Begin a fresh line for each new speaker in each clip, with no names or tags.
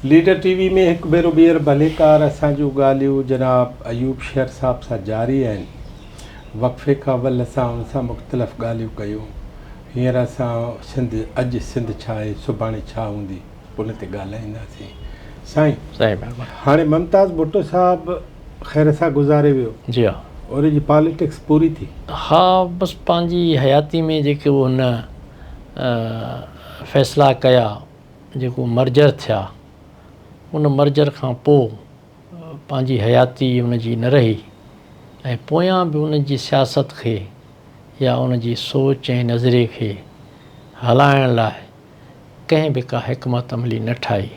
Leader ٽي V ۾ هڪ ڀيرو ٻيهر ڀليڪار اسان جون ڳالهيون جناب ايوب شر صاحب سان جاري آهن وقفي کان اول اسان ان سان مختلف ڳالهيون ڪيون هينئر اسان سنڌ اڄ سنڌ ڇا آهي سڀاڻي ڇا هوندي ان تي ڳالهائينداسين سائين
سائين مهرباني.
هاڻي ممتاز ڀٽو صاحب خير سان گذاري ويو.
جي ها.
ان جي پاليٽڪس پوري ٿي.
ها بس پنهنجي حياتي ۾ جيڪي هن فيصلا ڪيا جيڪو مرجر ٿيا ان مرجر کان پوء پنهنجي حياتي ان جي نه رهي ۽ پويان به ان جي سياست کي يا ان جي سوچ ۽ نظريي کي هلائڻ لاء ڪنهن به ڪا حڪمت عملي نه ٺاهي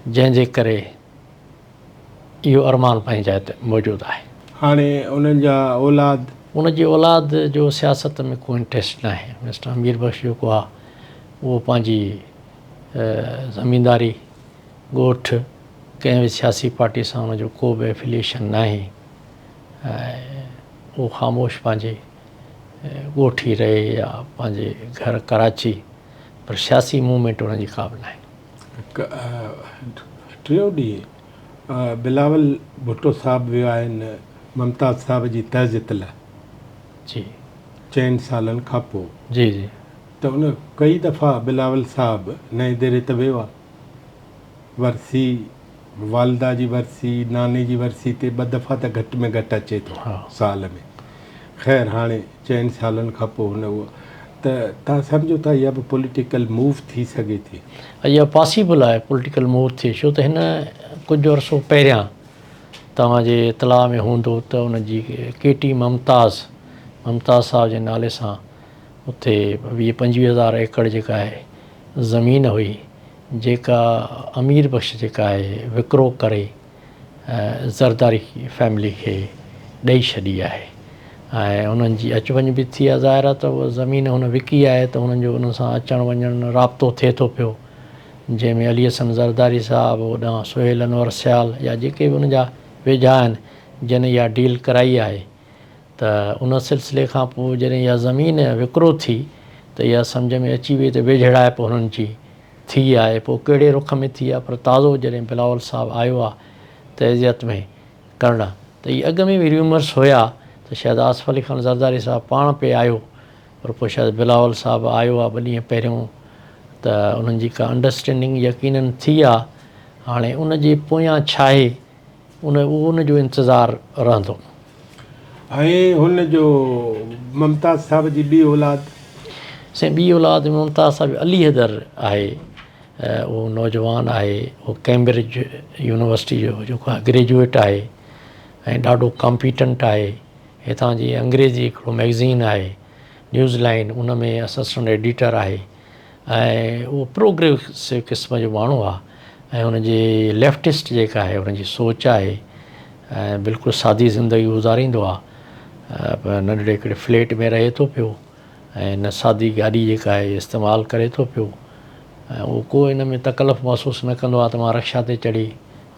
جنهن جي ڪري اهو ارمان پنهنجي جاء تي موجود آهي.
هاڻي انهن جا اولاد.
ان جي اولاد جو سياست ۾ ڪو انٽريسٽ ناهي. مسٽر امير بخش جيڪو آهي اهو پنهنجي زمينداري، ڳوٺ، ڪنهن به سياسي پارٽي سان ان جو ڪو به افيليئيشن ناهي ۽ اهو خاموش پنهنجي ڳوٺ ئي رهي يا پنهنجي گهر ڪراچي پر سياسي موومينٽ ان جي ڪا به ناهي.
ٽيون ڏينهن بلاول ڀٽو صاحب ويو آهن ممتاز صاحب جي تعزيت لاء.
جي.
چئن سالن کان پوء.
جي جي.
ته ان ڪئي دفعا بلاول صاحب نئين ديري ته ويو آهي. ورسي، والده جي ورسي، ناني جي ورسي تي ٻه دفعا ته گهٽ ۾ گهٽ اچي ٿو سال ۾. خير هاڻي چئن سالن کان پوء هن اهو ته توهان سمجهو ٿا اها به پوليٽيڪل موو ٿي سگهي ٿي؟
اها پاسيبل آهي پوليٽيڪل موو ٿئي ڇو ته هن ڪجهه عرصو پهريان توهان جي اطلاع ۾ هوندو ته ان جي ڪي ٽي ممتاز ممتاز صاحب جي نالي سان اتي 20 25 هزار ايڪڙ جيڪا آهي زمين هئي جيڪا امير بخش جيڪا آهي وڪرو ڪري زرداري فيملي کي ڏئي ڇڏي آهي ۽ انهن جي اچ وڃ به ٿي آهي ظاهر آهي ته اها زمين هن وڪي آهي ته انهن جو انهن سان اچڻ وڃڻ رابطو ٿئي ٿو پيو جنهن ۾ علي حسن زرداري صاحب هوڏانهن سهيل انور سيال يا جيڪي به انهن جا ويجها آهن جن اها ڊيل ڪرائي آهي ته ان سلسلي کان پوء جڏهن اها زمين وڪرو ٿي ته اها سمجهه ۾ اچي وئي ته ويجهڙائپ هنن جي ٿي آهي پوء ڪهڙي رخ ۾ ٿي آهي پر تازو جڏهن بلاول صاحب آيو آهي تعزيت ۾ ڪرڻ ته اهي اڳ ۾ به ريومرس هيا ته شايد آصف علي خان زرداري صاحب پاڻ پئي آيو پر پوء شايد بلاول صاحب آيو آهي ٻه ڏينهن پهريون ته انهن جي ڪا انڊرسٽينڊنگ يقينن ٿي آهي هاڻي ان جي پويان ڇاهي ان ان جو انتظار رهندو.
۽ هن جو ممتاز صاحب جي ٻي اولاد؟
سائين ٻي اولاد ممتاز صاحب جو علي حيدر آهي اهو نوجوان آهي اهو ڪيمبرج يونيورسٽي جو جيڪو آهي گريجوئيٽ آهي ۽ ڏاڍو ڪامپيٽنٽ آهي هتان جي انگريزي هڪڙو مئگزين آهي نيوز لائين ان ۾ اسسٽنٽ ايڊيٽر آهي ۽ اهو پروگريسو قسم جو ماڻهو آهي ۽ ان جي ليفٽسٽ جيڪا آهي ان جي سوچ آهي ۽ بلڪل سادي زندگي گذاريندو آهي ننڍڙي هڪڙي فليٽ ۾ رهي ٿو پيو ۽ نه سادي گاڏي جيڪا آهي استعمال ڪري ٿو پيو ۽ اهو ڪو ان ۾ تڪلف محسوس نه ڪندو آهي ته مان رڪشا تي چڙهي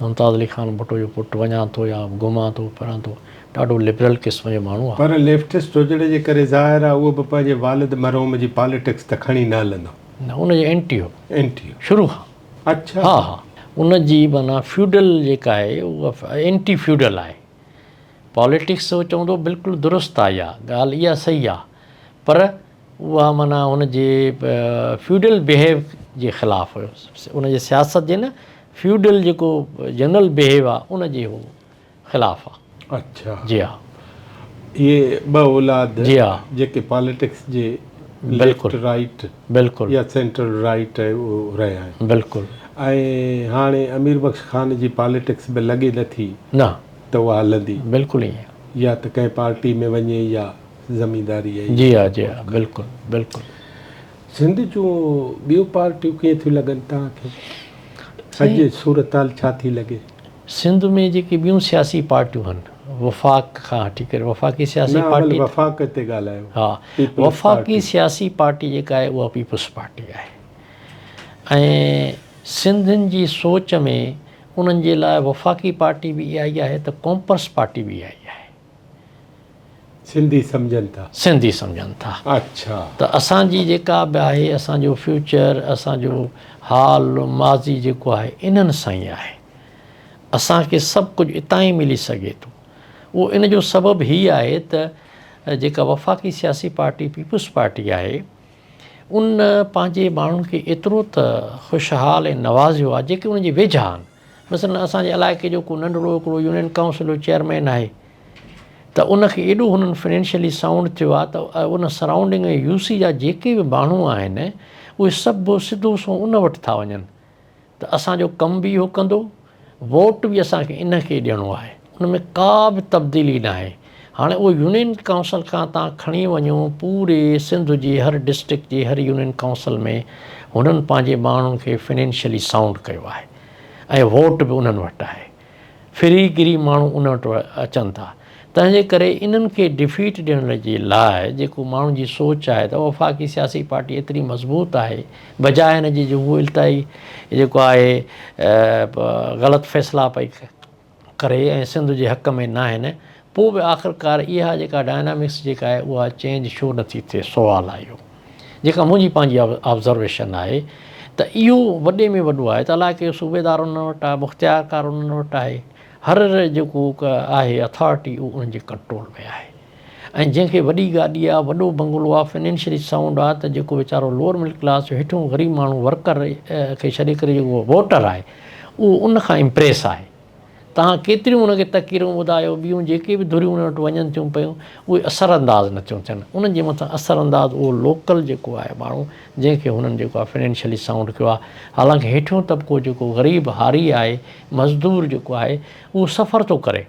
ممتاز علي خان ڀٽو جو پٽ وڃان ٿو يا گهمان ٿو ڦران ٿو ڏاڍو لبرل قسم جو ماڻهو آهي.
پر ليفٽسٽ هجڻ جي ڪري ظاهر آهي اهو به پنهنجي والد مرحوم جي پاليٽڪس ته کڻي نه هلندو.
نه ان جي اينٽي هو.
اينٽي هو.
شروع کان.
اڇا.
ها ها ان جي معنيٰ فيوڊل جيڪا آهي اها اينٽي فيوڊل آهي. پاليٽڪس هو چوندو بلڪل درست آهي اها ڳالهه اها صحيح آهي پر اها معنيٰ هن جي فيوڊل بهيو جي خلاف هيو. ان جي سياست جي نه فيوڊل جيڪو جنرل بهيو آهي ان جي هو خلاف آ.
اڇا
جي ها.
اهي ٻه اولاد
جي ها.
جيڪي پاليٽڪس جي ليفٽ رائيٽ
بلڪل
يا سينٽرل رائيٽ اهو رهيا آهن.
بلڪل.
۽ هاڻي امير بخش خان جي پاليٽڪس به لڳي نه ٿي
نه
ته اها هلندي.
بلڪل ائين.
يا ته ڪنهن پارٽي ۾ وڃي يا زمينداري ۽
جي ها جي ها بلڪل بلڪل.
سنڌ جون ٻيون پارٽيون ڪيئن ٿيون لڳن توهان کي؟ اڄ صورتحال ڇا ٿي لڳي؟
سنڌ ۾ جيڪي ٻيون سياسي پارٽيون هن وفاق کان هٺي ڪري وفاقي سياسي
نه اول
پارٽي
وفاق تي ڳالهايو
ها
پيپلز
وفاقي
پارٽي.
سياسي پارٽي جيڪا آهي اها پيپلز پارٽي آهي ۽ سنڌين جي سوچ ۾ انهن جي لاء وفاقي پارٽي به اها ئي آهي ته قومپرست پارٽي به اها ئي آهي.
سنڌي سمجهن ٿا.
سنڌي سمجهن ٿا.
اڇا.
ته اسان جي جيڪا به آهي اسان جو فيوچر اسان جو حال ماضي جيڪو آهي انهن سان ئي آهي. اسان کي سڀ ڪجهه اتان ئي ملي سگهي ٿو. اهو ان جو سبب هي آهي ته جيڪا وفاقي سياسي پارٽي پيپلز پارٽي آهي ان پنهنجي ماڻهن کي ايترو ته خوشحال ۽ نوازيو آهي جيڪي ان جي ويجها آهن. مثلاً اسان جي علائقي جو ڪو ننڍڙو هڪڙو يونين ڪائونسل جو چيئرمين آهي ته ان کي ايڏو هنن فنانشلي سائونڊ ٿيو آهي ته ان سرائونڊنگ ۽ يو سي جا جيڪي به ماڻهو آهن اهي سڀ سڌو سنئون ان وٽ ٿا وڃن ته اسان جو ڪم به اهو ڪندو ووٽ به اسان کي ان کي ڏيڻو آهي ان ۾ ڪا به تبديلي ناهي هاڻي اهو يونين ڪائونسل کان تان کڻي وڃو پوري سنڌ جي هر ڊسٽرڪٽ جي هر يونين ڪائونسل ۾ هنن پنهنجي ماڻهن کي فنانشلي سائونڊ ڪيو آهي ۽ ووٽ به انهن وٽ آهي ڦري گري ماڻهو انهن وٽ اچن ٿا تنهن جي ڪري انهن کي ڊفيٽ ڏيڻ جي لاء جيڪو ماڻهن جي سوچ آهي ته وفاقي سياسي پارٽي ايتري مضبوط آهي بجاء ان جي جو هو التائي جيڪو آهي غلط فيصلا پئي ڪري ۽ سنڌ جي حق ۾ ناهن پوء به آخرڪار اها جيڪا ڊائنامڪس جيڪا آهي اها چينج ڇو نٿي ٿئي سوال آهي اهو جيڪا منهنجي پنهنجي آبزرويشن آهي ته اهو وڏي ۾ وڏو آهي ته علائقي جو صوبيدار انهن وٽ آهي مختيارڪار انهن وٽ آهي هر جيڪو آهي اٿارٽي اهو انهن جي ڪنٽرول ۾ آهي ۽ جنهن کي وڏي گاڏي آهي وڏو بنگلو آهي فنانشلي سائونڊ آهي ته جيڪو ويچارو لوئر مڊل ڪلاس جو هيٺيون غريب ماڻهو ورڪر کي ڇڏي ڪري جيڪو ووٽر آهي اهو ان کان امپريس آهي توهان ڪيتريون ان کي تقريرون ٻڌايو، ٻيون جيڪي به ڌريون ان وٽ وڃن ٿيون پيون، اهي اثر انداز نه ٿيون ٿين. انهن جي مٿان اثر انداز اهو لوڪل جيڪو آهي ماڻهو، جنهن کي هنن جيڪو آهي فنانشلي سائونڊ ڪيو آهي. حالانڪه هيٺيون طبقو جيڪو غريب هاري آهي، مزدور جيڪو آهي، اهو سفر ٿو ڪري.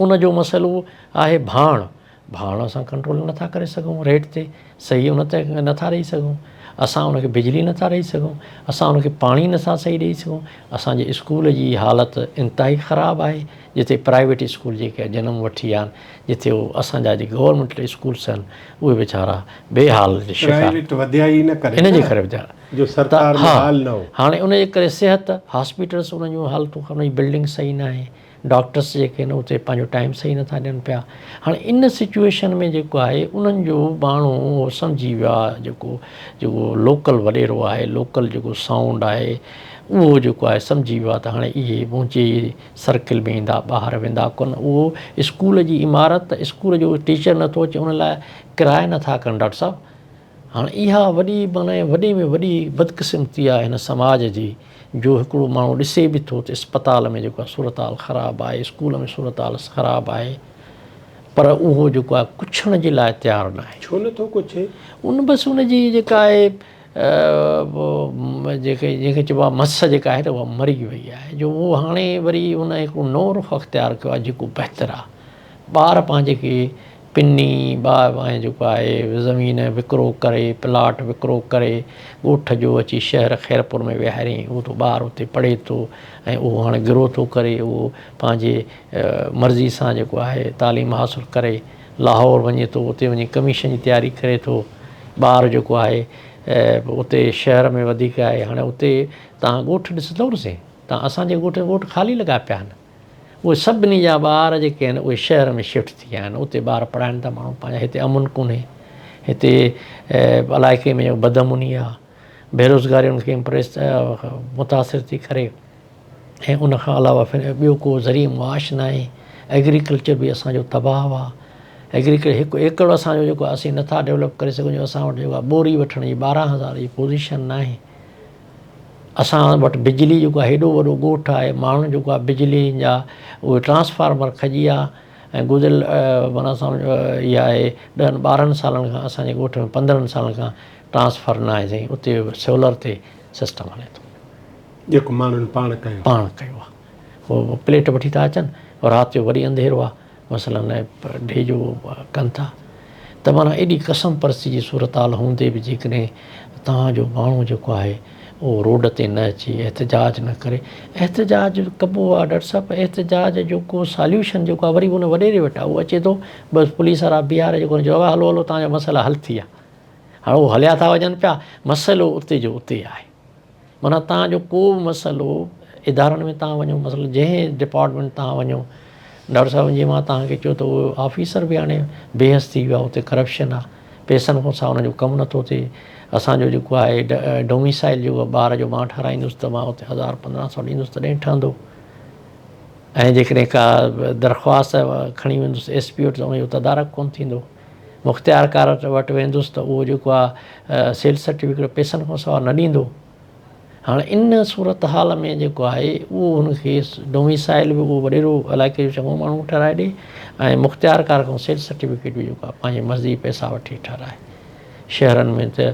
ان جو مسئلو آهي ڀاڻ. ڀاڻ اسان ڪنٽرول نٿا ڪري سگهون ريٽ تي صحيح ان تي نٿا ڏئي سگهون اسان ان کي بجلي نٿا ڏئي سگهون اسان ان کي پاڻي نٿا صحيح ڏئي سگهون اسان جي اسڪول جي حالت انتهائي خراب آهي جتي پرائيويٽ اسڪول جيڪي جنم وٺي ويا آهن جتي هو اسان جا جيڪي گورنمينٽ اسڪولس آهن اهي ويچارا بي حال
شڪار پرائيويٽ وڌيا ئي ان ڪري
ان جي ڪري وڌيا
جو سرڪار ۾ حال نه هو
هاڻي ان جي ڪري صحت هاسپيٽلس ان جون حالتون ان جي بلڊنگ صحيح نه آهي ڊاڪٽرس جيڪي آهن اتي پنهنجو ٽائيم صحيح نٿا ڏين پيا هاڻي ان سچويشن ۾ جيڪو آهي انهن جو ماڻهو اهو سمجهي ويو آهي جيڪو جيڪو لوڪل وڏيرو آهي لوڪل جيڪو سائونڊ آهي اهو جيڪو آهي سمجهي ويو آهي ته هاڻي اهي منهنجي سرڪل ۾ ايندا ٻاهر ويندا ڪونه اهو اسڪول جي عمارت اسڪول جو ٽيچر نٿو اچي ان لاء ڪرايا نٿا ڪن ڊاڪٽر صاحب هاڻ اها وڏي معنيٰ وڏي ۾ وڏي بدقسمتي آهي هن سماج جي جو هڪڙو ماڻهو ڏسي به ٿو ته اسپتال ۾ جيڪو آهي صورتحال خراب آهي اسڪول ۾ صورتحال خراب آهي پر اهو جيڪو آهي ڪڇڻ جي لاء تيار نه آهي.
ڇو نه ٿو ڪڇي؟
ان بس ان جي جيڪا آهي جيڪي جنهن کي چئبو آهي مس جيڪا آهي ته اها مري وئي آهي جو اهو هاڻي وري ان هڪڙو نئون رخ اختيار ڪيو آهي جيڪو بهتر آهي ٻار پنهنجي کي پني باغ ۽ جيڪو آهي زمين وڪرو ڪري پلاٽ وڪرو ڪري ڳوٺ جو اچي شهر خيرپور ۾ ويهاريائين اهو ٿو ٻار اتي پڙهي ٿو ۽ اهو هاڻي گرو ٿو ڪري اهو پنهنجي مرضي سان جيڪو آهي تعليم حاصل ڪري لاهور وڃي ٿو اتي وڃي ڪميشن جي تياري ڪري ٿو ٻار جيڪو آهي اتي شهر ۾ وڌيڪ آهي هاڻي اتي تان ڳوٺ ڏسندو نه سين تان اسان جي ڳوٺ ڳوٺ خالي لڳا پيا آهن اهي سڀني جا ٻار جيڪي آهن اهي شهر ۾ شفٽ ٿي ويا آهن اتي ٻار پڙهائن ٿا ماڻهو پنهنجا هتي امن ڪونهي هتي علائقي ۾ بدامني آهي بيروزگاري ان کي امپريس متاثر ٿي ڪري ۽ ان کان علاوه ٻيو ڪو ذريعي معاش ناهي ايگريڪلچر به اسانجو تباهه آهي ايگريڪلچر هڪ ايڪڙ اسانجو جيڪو اسين نٿا ڊيولپ ڪري سگهون جو اسان وٽ جيڪو آهي ٻوري وٺڻ جي 12000 جي پوزيشن ناهي اسان وٽ بجلي جيڪو آهي هيڏو وڏو ڳوٺ آهي ماڻهن جيڪو آهي بجلي جا اهي ٽرانسفارمر کڄي ويا ۽ گذريل معنيٰ سمجهو اها آهي ڏهن ٻارهن سالن کان اسان جي ڳوٺ ۾ پندرهن سالن کان ٽرانسفر نه آهي سائين اتي سولر تي سسٽم هلي ٿو.
جيڪو ماڻهن پاڻ ڪيو.
پاڻ ڪيو آهي هو پليٽ وٺي ٿا اچن رات جو وري انڌيرو آهي مثلاً ڊي جو ڪن ٿا ته معنيٰ ايڏي قسم پرستي جي صورتحال هوندي به جيڪڏهن توهان جو ماڻهو جيڪو آهي اهو روڊ تي نه اچي احتجاج نه ڪري احتجاج ڪبو آهي ڊاڪٽر صاحب احتجاج جو ڪو ساليوشن جيڪو آهي وري ان وڏيري وٽ آهي اهو اچي ٿو بس پوليس وارا بيهاري جيڪو چيو هلو هلو توهان جا مسئلا حل ٿي ويا هاڻي اهو هليا ٿا وڃن پيا مسئلو اتي جو اتي آهي معنيٰ توهان جو ڪو به مسئلو ادارن ۾ توهان وڃو مثلاً جنهن ڊپارٽمينٽ توهان وڃو ڊاڪٽر صاحب جيئن مان توهان کي چيو ته اهو آفيسر به هاڻي بي حس ٿي ويو آهي اتي ڪرپشن آهي پئسن کان سواء ان جو ڪم نٿو ٿئي اسان جو جيڪو آهي ڊوميسائل جيڪو ٻار جو مان ٺهرائيندس ته مان اتي هزار 1500 ڏيندس تڏهن ٺهندو ۽ جيڪڏهن ڪا درخواست کڻي ويندس ايس پي وٽ ته ان جو تدارڪ ڪونه ٿيندو مختيارڪار وٽ ويندس ته اهو جيڪو آهي سيل سرٽيفڪيٽ پئسن کان سواء نه ڏيندو هاڻ ان صورتحال ۾ جيڪو آهي اهو هن کي ڊوميسائل به اهو وڏيرو علائقي جو چڱو ماڻهو ٺهرائي ڏي ۽ مختيارڪار کان سيل سرٽيفڪيٽ به جيڪو آهي پنهنجي مرضي پئسا وٺي ٺهرائي. شهرن ۾ ته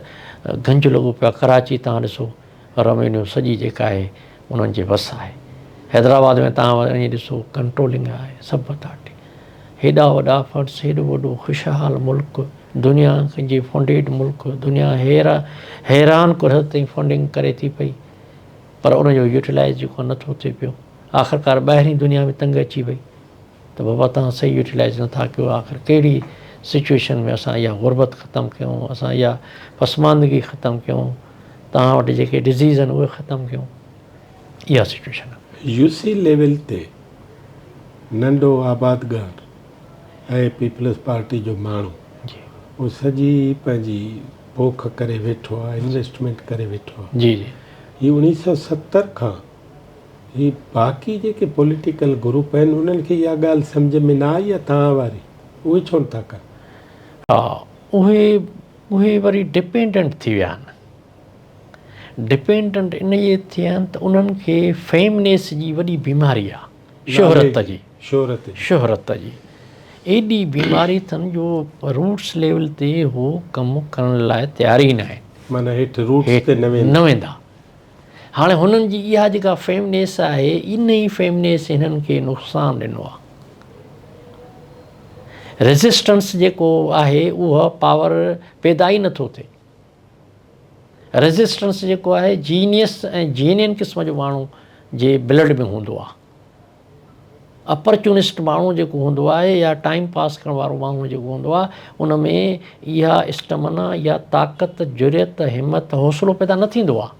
گنج لڳو پيو آهي ڪراچي تان ڏسو روينيو سڄي جيڪا آهي انهن جي وس آهي. حيدرآباد ۾ تان وڃي ڏسو ڪنٽرولنگ آهي سڀ اٿارٽي. هيڏا وڏا فنڊس هيڏو وڏو خوشحال ملڪ دنيا جي فنڊيڊ ملڪ دنيا حيران ڪر حد تائين فنڊنگ ڪري ٿي پئي پر ان جو يوٽيلائز جيڪو نٿو ٿئي پيو آخرڪار ٻاهرين دنيا ۾ تنگ اچي وئي ته بابا توهان صحيح يوٽيلائز نٿا ڪيو آخر ڪهڙي سچويشن ۾ اسان اها غربت ختم ڪيون اسان اها پسماندگي ختم ڪيون توهان وٽ جيڪي ڊزيز آهن اهي ختم ڪيون اها سچويشن آهي.
يو سي ليول تي ننڍو آبادگار ۽ پيپلز پارٽي جو ماڻهو اهو سڄي پنهنجي پوک ڪري ويٺو آهي انويسٽمينٽ ڪري ويٺو آهي
جي جي.
هي 1970 کان هي باقي جيڪي پوليٽيڪل گروپ آهن انهن کي اها ڳالهه سمجهه ۾ نه آئي يا توهان واري اهي ڇو نٿا ڪن؟
ها اهي اهي وري ڊپينڊنٽ ٿي ويا آهن ڊپينڊنٽ انهيء ٿيا آهن ته انهن کي فيمنيس جي وڏي بيماري آهي شهرت جي
شهرت جي
شهرت جي ايڏي بيماري اٿن جو روٽس ليول تي هو ڪم ڪرڻ لاء تيار ئي نه آهن.
معنيٰ هيٺ روٽس تي نه ويندا.
نه ويندا. هاڻي هنن جي اها جيڪا فيمنيس آهي ان ئي فيمنيس هنن کي نقصان ڏنو آهي. ريزسٽنس جيڪو آهي اها پاور پيدا ئي نٿو ٿئي. ريزسٽنس جيڪو آهي جينيس ۽ جينين قسم جو ماڻهو جي بلڊ ۾ هوندو آهي. اپرچونسٽ ماڻهو جيڪو هوندو آهي يا ٽائيم پاس ڪرڻ وارو ماڻهو جيڪو هوندو آهي ان ۾ اها اسٽمنا يا طاقت، جرئت، همت، حوصلو پيدا نه ٿيندو آهي.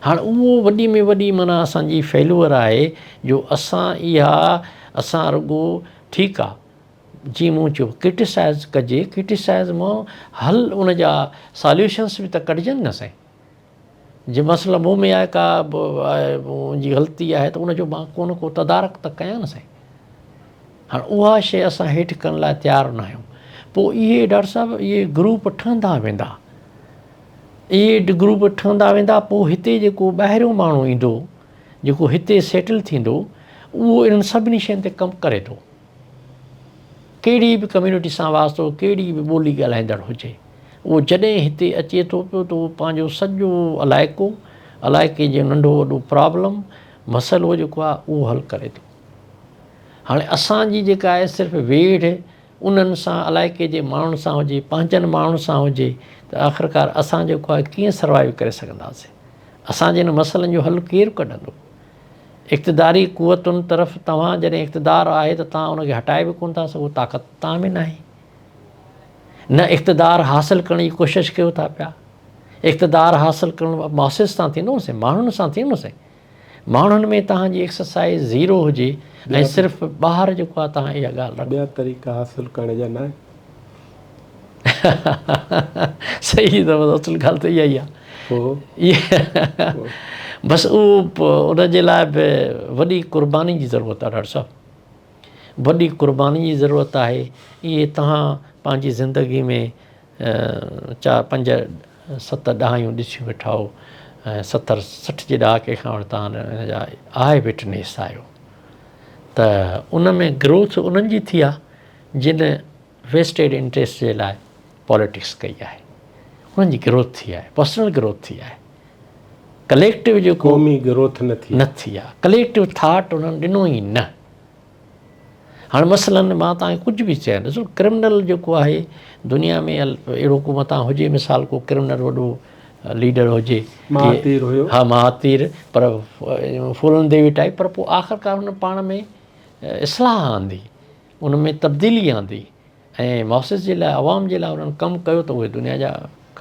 هاڻ اهو وڏي ۾ وڏي معنيٰ اسان جي فيلوئر آهي جو اسان اها اسان رڳو ٺيڪ آهي جيئن مون چيو ڪرٽيسائز ڪجي ڪرٽيسائز مان حل ان جا ساليوشنس به ته ڪڍجن نه سائين جي مسئلا مون ۾ آهي ڪا منهنجي غلطي آهي ته ان جو مان ڪو نه ڪو تدارڪ ته ڪيان نه سائين هاڻ اها شيء اسان هيٺ ڪرڻ لاء تيار نه آهيون پوء اهي ڊاڪٽر صاحب اهي گروپ ٺهندا ويندا اهي گروپ ٺهندا ويندا پوء هتي جيڪو ٻاهريون ماڻهو ايندو جيڪو هتي سيٽل ٿيندو اهو انهن سڀني شين تي ڪم ڪري ٿو ڪهڙي به ڪميونٽي سان واسطو، ڪهڙي به ٻولي ڳالهائيندڙ هجي، اهو جڏهن هتي اچي ٿو پيو ته اهو پنهنجو سڄو علائقو، علائقي جو ننڍو وڏو پرابلم، مسئلو جيڪو آهي اهو حل ڪري ٿو. هاڻي اسان جي جيڪا آهي صرف ويڙهه انهن سان علائقي جي ماڻهن سان هجي، پنهنجن ماڻهن سان هجي ته آخرڪار اسان جيڪو آهي ڪيئن سروائيو ڪري سگهنداسين؟ اسان جي انهن مسئلن جو حل ڪير ڪڍندو؟ اقتداري قوتن طرف توهان جڏهن اقتدار آهي ته توهان ان کي هٽائي به ڪونه ٿا سگهو، طاقت توهان ۾ ناهي. نه اقتدار حاصل ڪرڻ جي ڪوشش ڪيو ٿا پيا. اقتدار حاصل ڪرڻ ماسز سان ٿيندو نه سائين، ماڻهن سان ٿيندو نه سائين. ماڻهن ۾ توهان جي ايڪسرسائز زيرو هجي ۽ صرف ٻاهر جيڪو آهي توهان اها ڳالهه رکو.
ٻيا طريقا حاصل ڪرڻ جا ناهن.
صحيح اٿو اصل ڳالهه ته اها ئي آهي. بس اهو ان جي لاء به وڏي قرباني جي ضرورت آهي ڊاڪٽر صاحب وڏي قرباني جي ضرورت آهي اهي توهان پنهنجي زندگي ۾ چار پنج ست ڏهايون ڏسيون ويٺا آهو ۽ ستر سٺ جي ڏهاڪي کان وٺي توهان ان جا آء وٽنيس آهيو ته ان ۾ گروٿ انهن جي ٿي آهي جن ويسٽيڊ انٽريسٽ جي لاء پاليٽڪس ڪئي آهي انهن جي گروٿ ٿي آهي پرسنل گروٿ ٿي آهي ڪليڪٽو جيڪو
قومي گروٿ نه ٿي
نه ٿي آهي ڪليڪٽو ٿاٽ انهن ڏنو ئي نه هاڻي مثلا مان توهان کي ڪجهه به چيان ڏسو ڪرمنل جيڪو آهي دنيا ۾ اهڙو ڪو متان هجي مثال ڪو ڪرمنل وڏو ليڊر هجي
مهاتير هيو
ها مهاتير پر ڦولن ديوي ٽائپ پر پوء آخرڪار هن پاڻ ۾ اصلاح آندي ان ۾ تبديلي آندي ۽ ماسز جي لاء عوام جي لاء انهن ڪم ڪيو ته اهي دنيا جا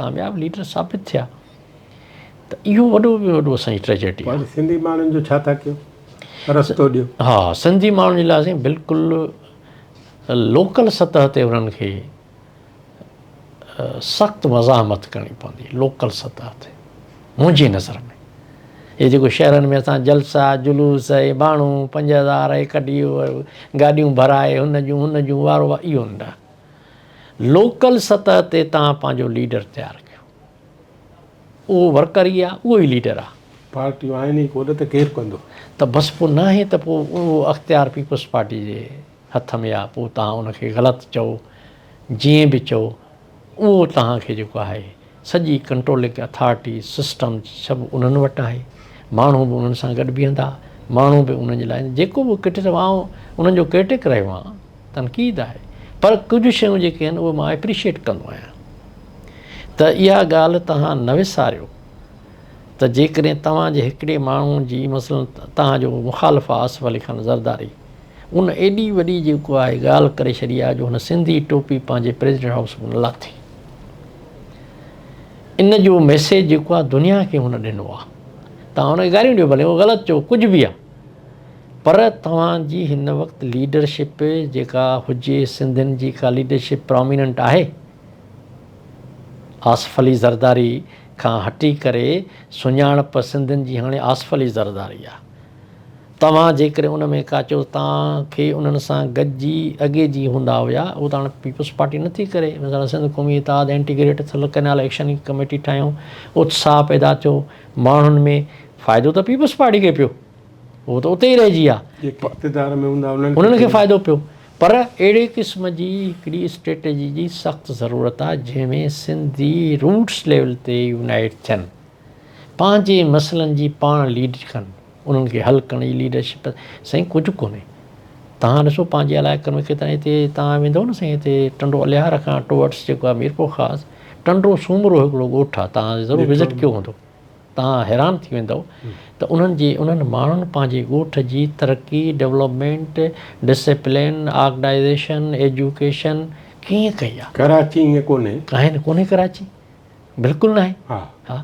ڪامياب ليڊر ثابت ٿيا ته اهو وڏو ۾ وڏو اسان جي ٽريجڊي
آهي. سنڌي ماڻهن جو ڇا ٿا ڪيو؟ رستو ڏيو.
ها سنڌي ماڻهن جي لاء سائين بلڪل لوڪل سطح تي انهن کي سخت مزاحمت ڪرڻي پوندي لوڪل سطح تي منهنجي نظر ۾ هي جيڪو شهرن ۾ اسان جلسا جلوس هي ماڻهو 5000 هي ڪڍي گاڏيون ڀرائي هن جون هن جون وارو اهو نه لوڪل سطح تي توهان پنهنجو ليڊر تيار ڪيو اهو ورڪر ئي آهي اهو ئي ليڊر آهي.
پارٽيون آهن ئي ڪونه ته ڪير ڪندو.
ته بس پوء ناهي ته پوء اهو اختيار پيپلز پارٽي جي هٿ ۾ آهي پوء توهان ان کي غلط چئو جيئن به چئو اهو توهان کي جيڪو آهي سڄي ڪنٽرولنگ اٿارٽي سسٽم سڀ انهن وٽ آهي ماڻهو به انهن سان گڏ بيهندا ماڻهو به انهن جي لاء جيڪو به ڪرٽيسزم آئون انهن جو ڪرٽڪ رهيو آهيان تنقيد آهي پر ڪجهه شيون جيڪي آهن اهي مان اپريشيٽ ڪندو آهيان ته اها ڳالهه توهان نه وساريو ته جيڪڏهن توهان جي هڪڙي ماڻهو جي مثلاً توهان جو مخالف آهي آصف علي خان زرداري ان ايڏي وڏي جيڪو آهي ڳالهه ڪري ڇڏي آهي جو هن سنڌي ٽوپي پنهنجي پريزيڊنٽ هائوس ۾ نه لاٿي ان جو ميسيج جيڪو آهي دنيا کي هن ڏنو آهي توهان هن کي گاريون ڏيو ڀلي هو غلط چئو ڪجهه به آهي پر توهان جي هن وقت ليڊرشپ جيڪا هجي سنڌين جي ڪا ليڊرشپ پراميننٽ آهي؟ آصف علي زرداري کان هٽي ڪري سڃاڻپ سنڌين جي هاڻي آصف علي زرداري آ. توهان جيڪڏهن ان ۾ ڪا چئو توهان کي انهن سان گڏجي اڳي جي هوندا هيا اهو ته هاڻي پيپلز پارٽي نٿي ڪري مثلا Sindh Qaumi Ittehad anti greater Thal canal action committee ٺاهيون اتساهه پيدا ٿيو ماڻهن ۾ فائدو ته پيپلز پارٽي کي پيو اهو ته اتي ئي رهجي ويا.
جيڪي اقتدار ۾ هوندا
انهن کي فائدو پيو. پر اهڙي قسم جي هڪڙي اسٽريٽجي جي سخت ضرورت آهي جنهن ۾ سنڌي روٽس ليول تي يونائيٽ ٿين پنهنجي مسئلن جي پاڻ ليڊ ڪن انهن کي حل ڪرڻ جي ليڊرشپ سائين ڪجهه ڪونهي توهان ڏسو پنهنجي علائقن ۾ ڪيترا هتي توهان ويندو نه سائين هتي ٽنڊو الهيار کان ٽوورڊس جيڪو آهي ميرپورخاص ٽنڊو سومرو هڪڙو ڳوٺ آهي توهان ضرور وزٽ ڪيو هوندو توهان حيران ٿي ويندؤ ته انهن جي انهن ماڻهن پنهنجي ڳوٺ جي ترقي، ڊولپمينٽ، ڊسيپلين، آرگنائيزيشن، ايجوڪيشن ڪيئن ڪئي آ.
ڪراچي ائين ڪونهي.
آهي نه ڪونهي ڪراچي بلڪل ناهي.
ها.
ها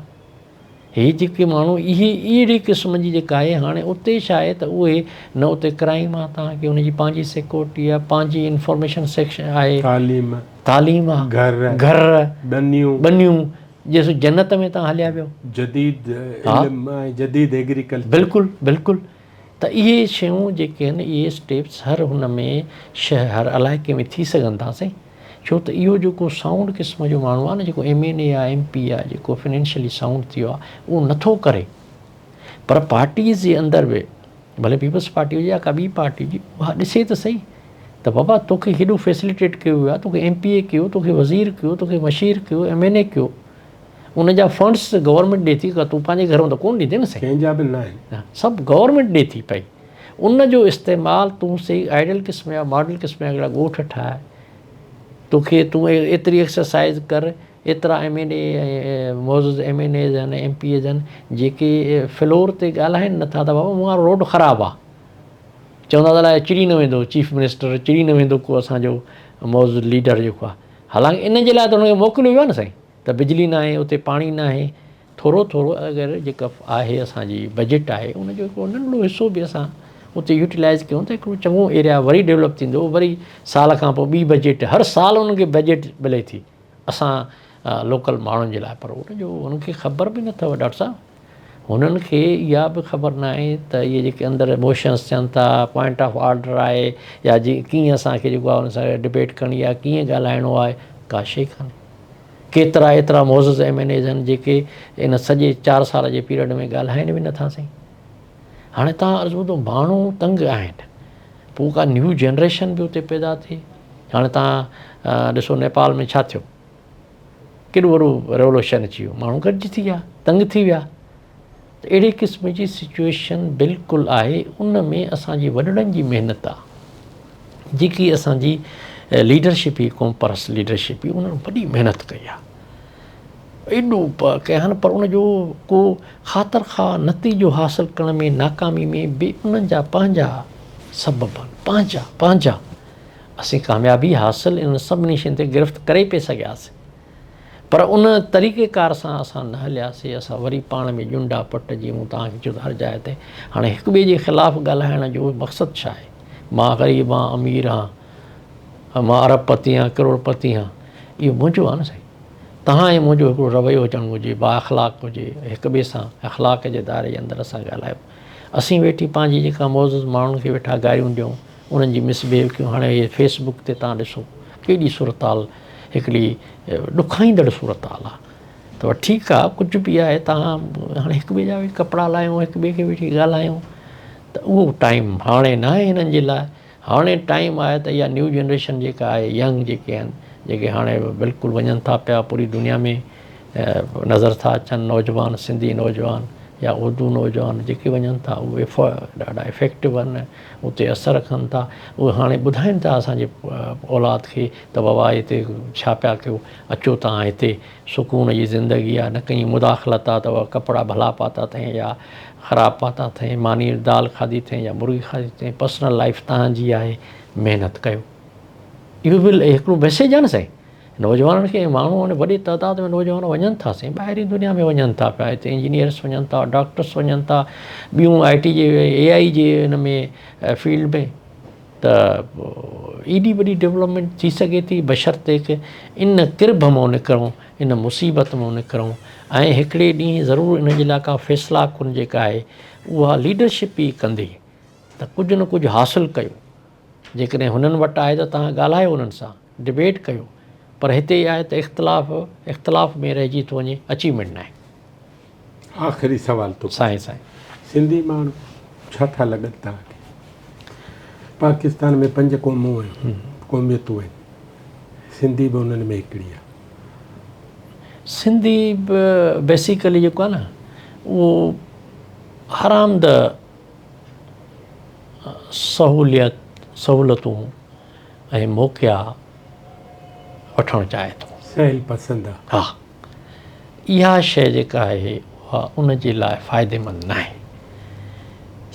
هي جيڪي ماڻهو اهي اهڙي قسم جي جيڪا آهي هاڻي اتي ڇا آهي ته اهي نه اتي ڪرائيم آ توهان کي ان جي پنهنجي سيڪورٽي آ پنهنجي انفارميشن سيڪشن آهي.
تعليم.
تعليم آ.
گهر.
گهر.
ٻنيون.
ٻنيون. جيسو جنت ۾ توهان هليا ويو.
جديد علم ۽ جديد ايگريڪلچر.
بلڪل بلڪل ته اهي شيون جيڪي آهن اهي اسٽيپس هر هن ۾ شهر هر علائقي ۾ ٿي سگهن ٿا سائين ڇو ته اهو جيڪو سائونڊ قسم جو ماڻهو آهي نه جيڪو ايم اين اي آهي ايم پي آهي جيڪو فنانشلي سائونڊ ٿي ويو آهي اهو نٿو ڪري پر پارٽيز جي اندر به ڀلي پيپلز پارٽي هجي يا ڪا ٻي پارٽي هجي اها ڏسي ته سهي ته بابا توکي هيڏو فيسليٽيٽ ڪيو ويو آهي توکي ايم پي اي ڪيو توکي وزير ڪيو توکي مشير ڪيو ايم اين اي ڪيو ان جا فنڊس گورنمينٽ ڏي ٿي تون پنهنجي گهرون ته ڪون ڏيندي نه سائين
ڪنهن جا به نه آهن
سڀ گورنمينٽ ڏي ٿي پئي ان جو استعمال تون سي آئيڊيل قسم جا ماڊل قسم جا هڪڙا ڳوٺ ٺاهه توکي تون ايتري ايڪسرسائز ڪر ايترا ايم اين اي ۽ معزز ايم اين ايز آهن ايم پي ايز آهن جيڪي فلور تي ڳالهائن نٿا ته بابا مون وارو روڊ خراب آ چوندا ته الائي چڙي نه ويندو چيف منسٽر چڙي نه ويندو ڪو اسان جو معزز ليڊر جيڪو آ حالانڪه ان جي لاء ته هن کي موڪليو ويو آ نه سائين ته بجلي ناهي اتي پاڻي ناهي ٿورو ٿورو اگر جيڪا آهي اسان جي بجيٽ آهي ان جو هڪڙو ننڍڙو حصو به اسان اتي يوٽيلائز ڪيون ته هڪڙو چڱو ايريا وري ڊيولپ ٿيندو وري سال کان پوء ٻي بجيٽ هر سال انهن کي بجيٽ ملي ٿي اسان لوڪل ماڻهن جي لاء پر ان جو انهن کي خبر به نه اٿو ڊاڪٽر صاحب هنن کي اها به خبر نه آهي ته اهي جيڪي اندر موشنس ٿين ٿا پوائنٽ آف آرڊر آهي يا جي ڪيئن اسان کي جيڪو آهي ان سان ڊبيٽ ڪرڻي آهي ڪيئن ڳالهائڻو آهي ڪا شيء ڪانهي ڪيترا ايترا معزز ايم اين ايز آهن جيڪي ان سڄي 4 سال جي پيريڊ ۾ ڳالهائن به نٿا سائين هاڻي تان عرض ٻڌو ماڻهو تنگ آهن پوء ڪا نيو جنريشن به اتي پيدا ٿئي هاڻي تان ڏسو نيپال ۾ ڇا ٿيو ڪيڏو وڏو ريولوشن اچي ويو ماڻهو گڏجي ٿي ويا تنگ ٿي ويا ته اهڙي قسم جي سچويشن بلڪل آهي ان ۾ اسان جي وڏڙن جي محنت آ جيڪي اسان جي ليڊرشپ هئي قوم پرست ليڊرشپ هئي انهن وڏي محنت ڪئي آ ايڏو ڪيا پر ان جو ڪو خاطر خواهه نتيجو حاصل ڪرڻ ۾ ناڪامي ۾ به انهن جا پنهنجا سبب آهن پنهنجا پنهنجا اسين ڪاميابي حاصل انهن سڀني شين تي گرفت ڪري پئي سگهياسين. پر ان طريقي ڪار سان اسان نه هلياسي، اسان وري پاڻ ۾ ڄنڊا پٽ جيئن مون توهان کي چيو ته هر جاء تي هاڻي هڪ ٻئي جي خلاف ڳالهائڻ جو مقصد ڇا آهي؟ مان غريب آهان امير آهان، مان ارب پتي آهيان ڪروڙ پتي آهيان، اهو منهنجو آهي نه سائين. توهان ۽ منهنجو هڪڙو رويو هجڻ گهرجي، بااخلاق هجي، هڪ ٻئي سان اخلاق جي دائري جي اندر اسان ڳالهايون. اسين ويٺي پنهنجي جيڪا معزز ماڻهن کي ويٺا گاريون ڏيون، انهن جي مس بهيو ڪيون. هاڻي هي فيس بڪ تي توهان ڏسو ڪيڏي صورتحال هڪڙي ڏکائيندڙ صورتحال آ ته ٺيڪ آ ڪجهه به آهي توهان هاڻي هڪ ٻئي جا ويٺي ڪپڙا لاهيون هڪ ٻئي کي ويٺي ڳالهايون ته اهو ٽائيم هاڻي نه آهي هنن جي لاء هاڻي ٽائيم آهي ته اها نيو جنريشن جيڪا آهي ينگ جيڪي آهن جيڪي هاڻي بلڪل وڃن ٿا پيا پوري دنيا ۾ نظر ٿا اچن نوجوان سنڌي نوجوان يا اردو نوجوان جيڪي وڃن ٿا اهي ڏاڍا افيڪٽو آهن اتي اثر رکن ٿا اهي هاڻي ٻڌائين ٿا اسان جي اولاد کي ته بابا هتي ڇا پيا ڪيو اچو تان هتي سڪون جي زندگي آهي نه ڪنهن مداخلت آهي ته ڪپڙا ڀلا پاتا اٿئي يا خراب پاتا اٿئي ماني دال کاڌي اٿئي يا مرغي کاڌي اٿئي پرسنل لائف تان جي آهي محنت ڪيو اهو به هڪڙو ميسيج آهي نه سائين نوجوانن کي ماڻهو هاڻي وڏي تعداد ۾ نوجوان وڃن ٿا سائين ٻاهرين دنيا ۾ وڃن ٿا پيا هتي انجنيئرس وڃن ٿا ڊاڪٽرس وڃن ٿا ٻيون آء ٽي جي اي آء جي ان ۾ فيلڊ ۾ ته ايڏي وڏي ڊولپمينٽ ٿي سگهي ٿي بشرطيڪ ان ڪرب مون نڪرون ان مصيبت مون نڪرون ۽ هڪڙي ڏينهن ضرور ان جي لاء ڪا فيصلا ڪن جيڪا آهي اها ليڊرشپ ئي ڪندي ته ڪجهه نه ڪجهه حاصل ڪيو جيڪڏهن هنن وٽ آهي ته توهان ڳالهايو انهن سان ڊبيٽ ڪيو پر هتي اها آهي ته اختلاف اختلاف ۾ رهجي ٿو وڃي اچيومينٽ ناهي.
آخري سوال ٿو پڇان.
سائين سائين.
سنڌي ماڻهو ڇا ٿا لڳن توهان کي؟ پاڪستان ۾ پنج قومون آهن قوميتون آهن سنڌي به انهن ۾ هڪڙي آهي.
سنڌي به بيسيڪلي جيڪو آهي نه اهو حرامده سهوليت سهولتون ۽ موقعا وٺڻ چاهي ٿو.
سهل پسند آ.
ها اها شيء جيڪا آهي اها ان جي لاء فائديمند ناهي.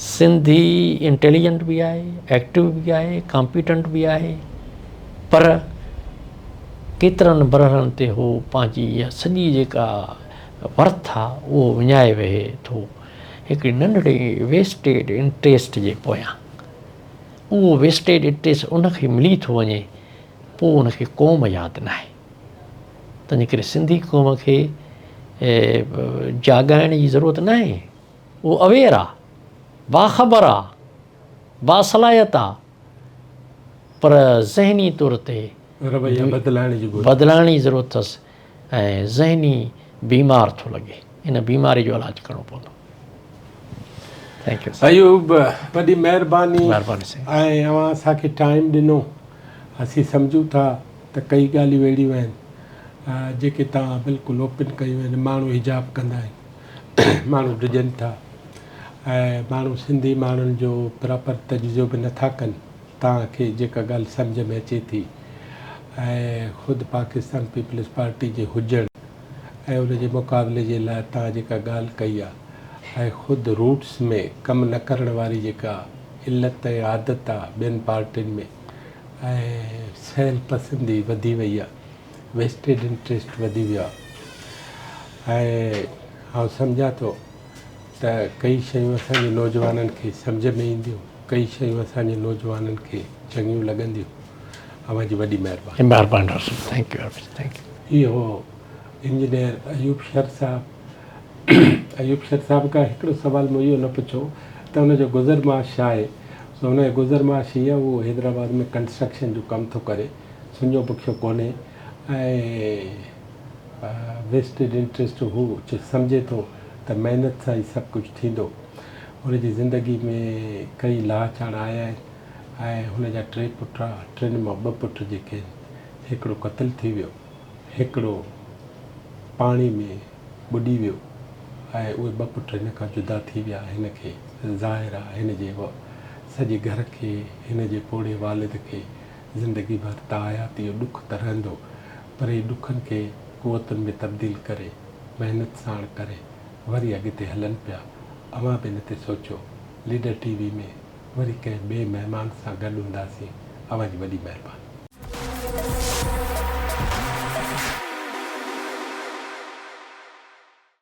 سنڌي انٽيليجنٽ به آهي، ايڪٽو به آهي، ڪامپيٽنٽ به آهي پر ڪيترن مرحلن تي هو پنهنجي اها سڄي جيڪا ورٿ آ اهو وڃائي ويهي ٿو هڪڙي ننڍڙي ويسٽيڊ انٽريسٽ جي پويان. اهو ويسٽيڊ انٽريسٽ ان کي ملي ٿو وڃي پوء ان کي قوم ياد ناهي تنهنجي ڪري سنڌي قوم کي جاڳائڻ جي ضرورت ناهي اهو اويئر آ باخبر آ باصلاحيت آ پر ذهني طور تي
رويا بدلائڻ جي
بدلائڻ جي ضرورت اٿس ۽ ذهني بيمار ٿو لڳي ان بيماري جو علاج ڪرڻو پوندو. Thank you.
Ayub وڏي مهرباني
مهرباني سائين.
۽ اوهان اسان کي ٽائيم ڏنو اسين سمجهون ٿا ته ڪئي ڳالهيون اهڙيون آهن جيڪي توهان بلڪل اوپن ڪيون آهن ماڻهو حجاب ڪندا آهن ماڻهو ڊڄن ٿا ۽ ماڻهو سنڌي ماڻهن جو پراپر تجزيو به نٿا ڪن توهان کي جيڪا ڳالهه سمجهه ۾ اچي ٿي ۽ خود پاڪستان پيپلز پارٽي جي هجڻ ۽ ان جي مقابلي جي لاء توهان جيڪا ڳالهه ڪئي آ ۽ خود روٽس ۾ ڪم نه ڪرڻ واري جيڪا علت ۽ عادت آ ٻين پارٽين ۾ ۽ سهل پسندي وڌي وئي آ ويسٽيڊ انٽريسٽ وڌي ويو آ ۽ آئون سمجهان ٿو ته ڪئي شيون اسان جي نوجوانن کي سمجهه ۾ اينديون ڪئي شيون اسان جي نوجوانن کي چڱيون لڳنديون اوهان جي وڏي مهرباني.
مهرباني ڊاڪٽر صاحب thank you very much thank you.
هي هو انجنيئر ايوب شر صاحب ايوب شر صاحب کان هڪڙو سوال مون اهو نه پڇيو ته ان جو گذر معاش ڇا آهي سو ان جو گذر معاش هي آهي اهو حيدرآباد ۾ ڪنسٽرڪشن جو ڪم ٿو ڪري سڃو بکيو ڪونهي ۽ ويسٽيڊ انٽريسٽ هو سمجهي ٿو ته محنت سان ئي سڀ ڪجهه ٿيندو. هن جي زندگي ۾ ڪئي لاها چاڙها آيا آهن ۽ هن جا ٽي پٽ ٽن مان ٻه پٽ جيڪي آهن هڪڙو قتل ٿي ويو، هڪڙو پاڻي ۾ ٻڏي ويو ۽ اهي ٻه پٽ هن کان جدا ٿي ويا. هن کي ظاهر آهي هن جي سڄي گهر کي هن جي پوڙهي والد کي زندگي ڀر تاحيات اهو ڏک ته رهندو پر هي ڏکن کي قوتن ۾ تبديل ڪري محنت ساڻ ڪري وري اڳتي هلن پيا اوهان به ان تي سوچيو ليڊر ٽي وي ۾ وري ڪنهن ٻئي مهمان سان گڏ هونداسين اوهان جي وڏي مهرباني.